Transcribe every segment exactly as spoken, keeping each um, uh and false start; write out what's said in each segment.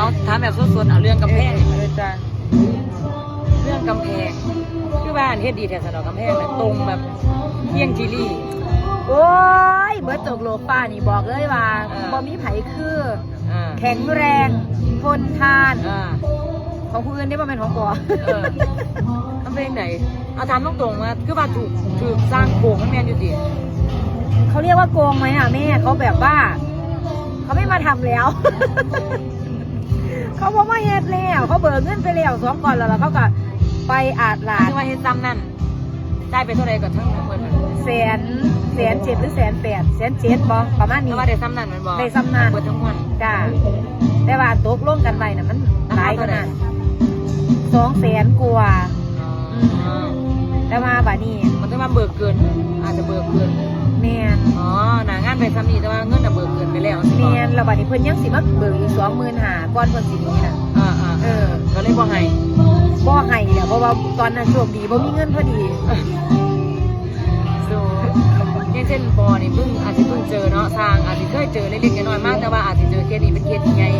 เอาถามแบบสดๆ เอาเรื่องกำแพง เออจ้ะ เรื่องกำแพง คือว่าอันเฮ็ดดีแท้สนอกกำแพงน่ะตรงแบบเยี่ยงจีรี โอ้ยเบิร์ดตกโลกป้านี่บอกเลยว่า เออ บ่มีไผคือ อ่า แข็งแรงทนทาน อ่า ของผู้อื่นได้บ่แม่นของบ่ เออมันเป็นไงเอาถามตรงๆว่าคือว่าถูกถูกสร้างโกงมันแม่นอยู่ติ เขาเรียกว่าโกงไหมอ่ะแม่เขาแบบว่า เขาไม่มาทำแล้ว เขาบอกมาเฮ็ดแล้วเขาเบิกเงินไปแล้วสองก้อนแล้วแล้วเขาก็ไปอาดหลาด คือว่าเฮ็ดซ้ำนั่นจ่ายไปเท่าไหร่ก่อนทั้งหมดน่ะ แสนแสนเจ็ดหรือแสนแปดแสนเจ็ดบ่ประมาณ แต่ นี้ ว่าได้ซ้ำนั่นแมันบอก ได้ซ้ำนั่น เบิดทั้งมวล จ้าแต่ว่าตกลงกันไว้น่ะมันหลายขนาดสองแสนกว่า อ๋อ แต่ว่าบัดนี้ มันต้องมาเบิกเกิน อาจจะเบิกเกิน แม่น อ๋อหนางานไปซ้ำนี่แต่ว่าเงินน่ะเบิกเกินไปแล้ว แม่นแล้วบัดนี้เพิ่นยังสิมาเบิกอีกสองหมื่นห้าก่อนเพิ่นสิหนีน่ะ อ่าอ่า เออ ก็เลยบ่ให้ บ่ให้แล้วเพราะว่าตอนนั้นโชคดีบ่มีเงินพอดี so อย่างเช่นปอนี่เพิ่งอาจจะเพิ่งเจอเนาะสร้างอาจจะเคยเจอเล็กๆน้อยๆมากแต่ว่าอาจจะเจอเคสนี้เป็นเคสที่ใหญ่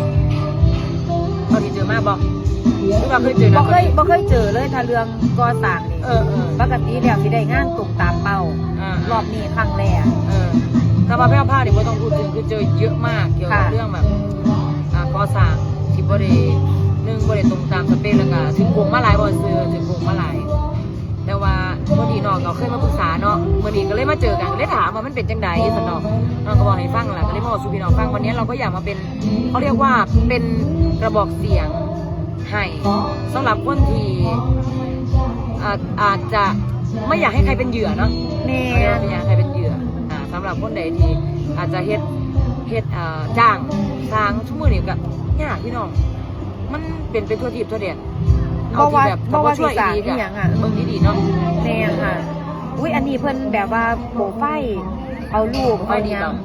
เท่าที่เจอมาบอกหรือว่าเคยเจอ บ่ แล้ว เคยบ่เคยเจอเลยถ้าเรื่องก่อสร้างนี่ เออเออ ปกติแล้วสิได้งานตรงตามเป้า อ่า รอบนี้ครั้งแรก เออแต่ว่าแพร่วพราวนี่บ่ต้องพูดถึงคือเจอเยอะมากเกี่ยวกับ ค่ะ เรื่องแบบอ่าก่อสร้างที่บ่ได้หนึ่งบ่ได้ตรงตามสเปคแล้วก็ถือโกงมาหลายบ่ซื่อถือโกงมาหลาย แต่ว่าพอดีน้องก็เคยมาปรึกษาเนาะมื้อนี้ก็เลยมาเจอกันก็เลยถามว่ามันเป็นจังได๋ซั่นเนาะน้องก็บอกให้ฟังล่ะก็เลยมาบอกสู่พี่น้องฟังวันนี้เราก็อยากมาเป็นเขาเรียกว่าเป็นกระบอกเสียงให้สำหรับคนที่อ่าอาจจะไม่อยากให้ใครเป็นเหยื่อเนาะ แม่ เออไม่อยากให้เป็นเหยื่ออ่าสำหรับคนใดที่อาจจะเฮ็ดเฮ็ดอ่าจ้างสร้างทุกมื้อนี่ก็ยากพี่น้อง มันเป็นไปทั่วทีบทั่วแดน บ่ว่า เอที่แบบ บ่ว่า ช่วย สิสร้าง ดี อีหยังอะ เบิ่งดีๆเนาะ แม่ค่ะ อุ้ยอันนี้เพิ่นแบบว่าโปะไฟ เอารูป ไฟ เอา ดี หยัง จัง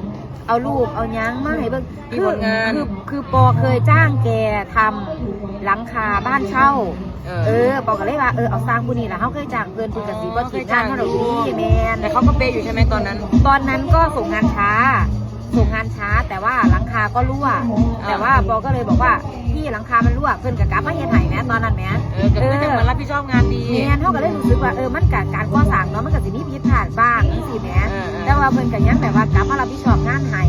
เอารูปเอาหยังมาให้เบิ่ง มี คือ ผลงาน คือคือปอเคยจ้างแกทำหลังคาบ้านเช่า เออ เออปอก็เลยว่าเออเอาสร้างผู้นี้ล่ะเฮาเคยจ้างเพิ่นเพิ่นก็สิบ่ อ๋อ คิดงานเฮาดอก เคยจ้าง พี่แม่น แต่เขาก็เป๊ะอยู่ใช่ไหมตอนนั้น ตอนนั้นก็ส่งงานช้า ส่งงานช้าแต่ว่าหลังคาก็รั่ว อ่า แต่ว่าปอก็เลยบอกว่าพี่หลังคามันรั่วเพิ่นก็กลับมาเฮ็ดให้แหมตอนนั้นแหม เออก็คือจะเหมือนรับผิดชอบงานดี แม่นเฮาก็เลยรู้สึกว่าเออมันก็การก่อสร้างเนาะมันก็สิมีผิดพลาดบ้างจังซี่แหม เออเออ แต่ว่าเพิ่นก็ยังแบบว่ากลับมารับผิดชอบงานให้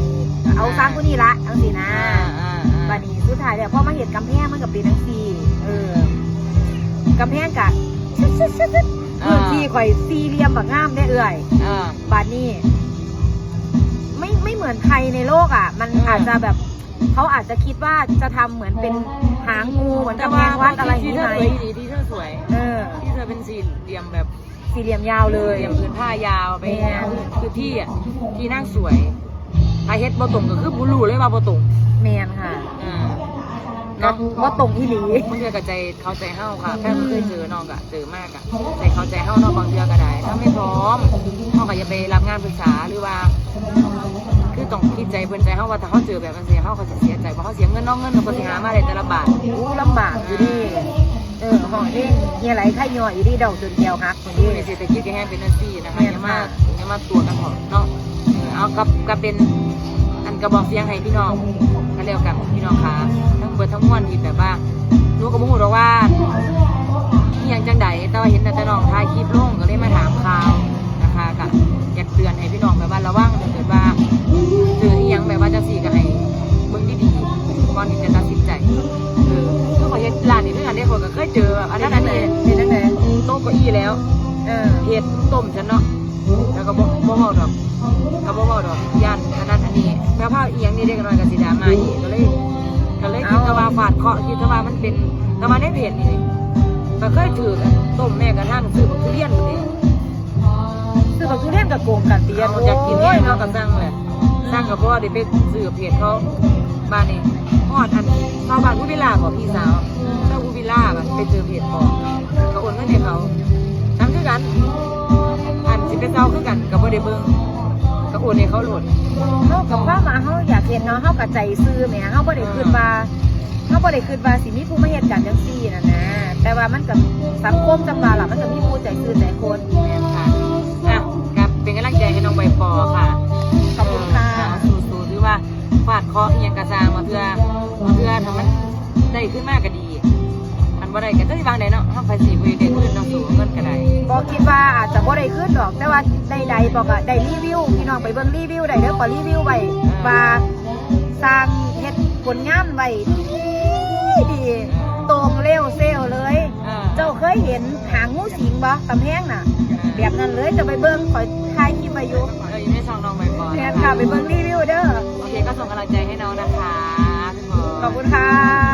เอา อ่า สร้างผู้นี้ละจังซี่นะ อ่าอ่าอ่า บัดนี้สุดท้ายแล้วพอมาเฮ็ดกำแพงมันก็เป็นจังซี่เออกำแพงก็ชึดชึดชึดชึด อ่า พื้นที่ข่อยสี่เหลี่ยมบักงามได้เอื้อย อ่า บัดนี้ ไม่ไม่เหมือนใครในโลกอ่ะ มัน อืม อาจจะแบบเขาอาจจะคิดว่าจะทำเหมือนเป็นหางงูเหมือนกำแพงวัดอะไรอย่าง ที่ นี้ เธอ ไหม สวยดีที่เธอสวย เออ ที่เธอเป็นสี่เหลี่ยมแบบ สี่เหลี่ยมยาวเลย เตรียมพื้นผ้ายาวไป แม่น คือที่อ่ะที่นั่งสวย ถ้าเฮ็ดบ่ตรงก็คือบ่รู้เลยว่าบ่ตรง แมนค่ะ อ่า ก็ เนาะ ว่าตรงอีหลี มันเกิดกับใจเขาใจเฮาค่ะแค่บ่เคยเจอน้องก็เจอมากอะใจเขาใจเฮาเนาะบางเทื่อก็ได้ถ้าไม่พร้อมเฮาก็อย่าไปรับงานปรึกษาหรือว่า คือต้องคิดใจเพิ่นใจเฮาว่าถ้าเฮาเจอแบบนั้นสิเฮาก็สิเสียใจเพราะเฮาเสียเงินเนาะเงินเราก็สิหามาได้แต่ละบาท อู้ลำบากอยู่ดีเออห้องเองเฮียไหลไข่ย่อยอยู่ดีเดาจนแก้วหักคน นี่ นี้ เศรษฐกิจก็แห้งเป็นจังซี่นะคะอย่ามาอย่ามาตัวกันเถาะเนาะเออเอากับกับเป็นอันกระบอกเสียงให้พี่น้องกันแล้วกันพี่น้องค่ะทั้งเบิดทั้งมวลที่แบบว่าหนูก็บ่ฮู้ดอกว่าอีหยังจังใดแต่ว่าเห็นแต่แต่น้องถ่ายคลิปลงก็เลยมาถามข่าวนะคะก็อยากเตือนให้พี่น้องแบบว่าระวังถ้าเกิดว่าเจออีหยังแบบว่าจังซี่ก็ให้เบิ่งดีๆก่อนที่จะตัดสินใจเออคือข้อยเฮ็ดร้านนี่คือกันเด้ข้อยก็เคยเจอแบบอันนั้นอันนี้ เป็นจังได โต๊ะเก้าอี้แล้ว เออ เฮ็ดต้มฉันเนาะ แล้วก็บ่บ่เว้าดอกก็บ่เว้าดอกย่านอันนั้นอันนี้แม่พาอีหยังนี่เด็กน้อยก็สิดราม่าอีกก็เลยก็เลยคิดแต่ว่าฟาดเคราะห์คิดแต่ว่ามันเป็นแต่ว่าในเพจนี่ก็เคยถือต้มแม่กระทั่งซื้อบักทุเรียนนี่ ซื้อบักทุเรียนกับโกงกันเตียน เอาอยากกินแห้งเนาะก็สั่งแหละสั่งก็เพราะว่าได้ไปซื้อเพจเขาบ้านนี่ฮอดอันเข้าบ้านผู้วิลาบอกพี่สาวเข้าผู้วิลาบัดไปเจอเพจปลอมก็โอนเงินให้เขาสั่งคือกัน อันสิไปเซาคือกันก็บ่ได้เบิ่งก็โอนให้เขาโลด เฮากับความว่าเฮาอยากเห็นเนาะเฮากับใจซื่อแหมเฮาบ่ได้คิดว่าเฮาบ่ได้คิดว่าสิมีผู้มาเฮ็ดกันจังซี่นั่นนะแต่ว่ามันกับสังคมจังว่าล่ะมันก็มีผู้ใจซื่อใจคน แม่นค่ะอ่ะครับเป็นกำลังใจให้น้องใบปอค่ะ ขอบคุณค่ะ เออสู้ๆถือว่าฟาดเคราะห์อิหยังกะสร้างมาเทื่อมาเทื่อถ้ามัน ได้ขึ้นมากก็ดี อันบ่ได้ก็จะสิวางได้เนาะ เฮาไปสิบ่ได้ขึ้นเนาะ สูงเงินก็ได้ บอกคิดว่าอาจจะบ่ได้ขึ้นดอก แต่ว่าได้ใดบอกอะได้รีวิว พี่น้องไปเบิ่งรีวิวได้เด้อ ขอรีวิวไว้ อ่า ว่าสร้างเฮ็ดผลงานไว้ดีดี ตรงเร็วเซลเลย อ่า เจ้าเคยเห็นหางงูสิงบ่กำแพงน่ะ แบบนั้นเลย จะไปเบิ่ง ขอถ่ายคลิปไว้อยู่ เออ อยู่ในช่องน้องใบปอ แม่นค่ะ ไปเบิ่งรีวิวเด้อ โอเค ก็ส่งกำลังใจให้น้องนะคะ ขอบคุณค่ะ